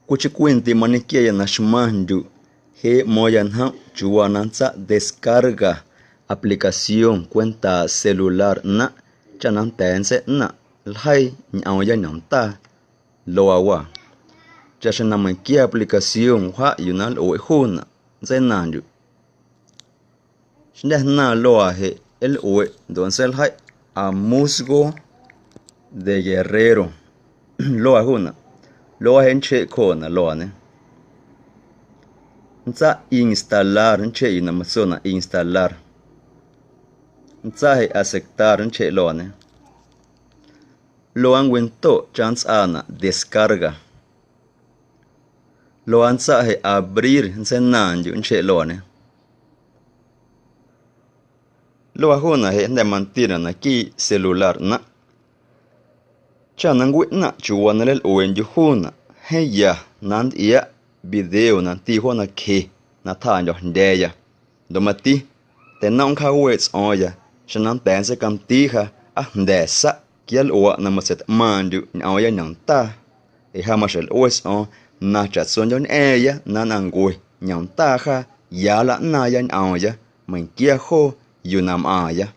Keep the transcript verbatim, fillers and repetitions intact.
Cwiicheⁿ cwii ndiiꞌ mañequiaya na xmaⁿndyuꞌ, jeꞌ mo̱o̱ⁿya njomꞌ chiuuwaa na nntsaꞌ descarga aplicación cwentaaꞌ celular ꞌnaⁿꞌ cha na nnda̱a̱ nntseiꞌnaⁿꞌ ljeii ñꞌoomya ñomndaa luaawaa. Chaꞌxjeⁿ na meiⁿnquia aplicación wjaꞌ yuu na nlꞌueꞌ juunaꞌ, nntseinaⁿndyuꞌ. Xnda̱ jnaⁿ luaa jeꞌ nlꞌueꞌ ndoꞌ nntseiljeiꞌ A Musgo de Guerrero luaa juunaꞌ. Luaa jeꞌ nchjeꞌ cjooꞌnaꞌ luaañe. Nntsaꞌ instalar nchjeꞌ yuu na matsonaꞌ instalar. Nntsaꞌ jeꞌ aceptar nchjeꞌ luaañe. Luaa nncwandoꞌ cha nntsꞌaanaꞌ descarga. Luaa nntsaꞌ jeꞌ abrir nntseinaⁿndyuꞌ nchjeꞌ luaañe. Luaa juunaꞌ jeꞌ jnda̱ mantinaꞌ naquiiꞌ celular ꞌnaⁿꞌ. Cha na nncwiꞌnaⁿꞌ chiuuwaa na nleilꞌueendyuꞌ juunaꞌ, jeeⁿ ya na nntꞌiaaꞌ video na nti jo nacje na tjaa ndyojndya̱a̱ya. Ndoꞌ mati, teinomꞌ nncjaaweeꞌ tsꞌo̱o̱ⁿya xeⁿ na nnda̱a̱ nntseicandiiya aa jnda̱ saꞌ quia lꞌuaꞌ na matseitꞌmaaⁿꞌndyuꞌ ñꞌoomya ñomndaa. Ee ja maxjeⁿ lꞌue tsꞌo̱o̱ⁿ na chaꞌtsondyo̱ñꞌa̱a̱ⁿya na nnꞌaⁿncue ñomndaa jaa ya nlaꞌnaaⁿya ñꞌoomya meiⁿnquia joo yuu na mꞌaaⁿya.